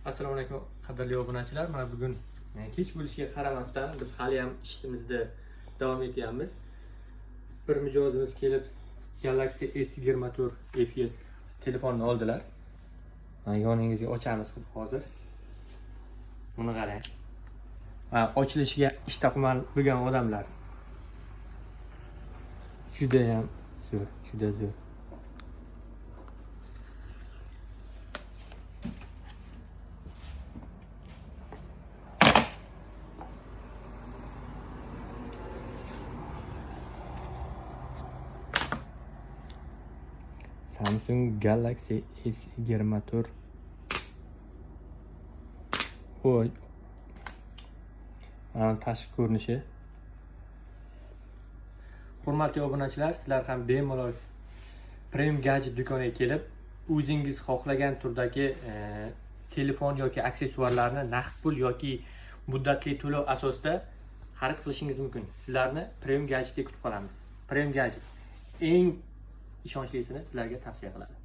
Assalomu alaykum, qadrli obunachilar. Mana bugun kech bo'lishiga qaramasdan biz hali ham ishimizda davom etyapmiz. Bir mijozimiz kelib Galaxy S24 FE telefonni oldilar. Mana yoningizga ochamiz xuddi hozir. Buni qarang. Ha, ochilishiga ishtahomand bo'lgan odamlar. Judayam zo'r, juda zo'r. Samsung Galaxy S24. Voy. Mana tashqi ko'rinishi. Hurmatli obunachilar, sizlar ham bemalol Premium Gadget do'koniga kelib, o'zingiz xohlagan turdagi telefon yoki aksessuarlarni naqd pul yoki muddatli to'lov asosida xarid qilishingiz mumkin. Sizlarni Premium Gadgetga kutib qolamiz. Premium Gadget eng ishonchlisini sizlarga tavsiya qiladi.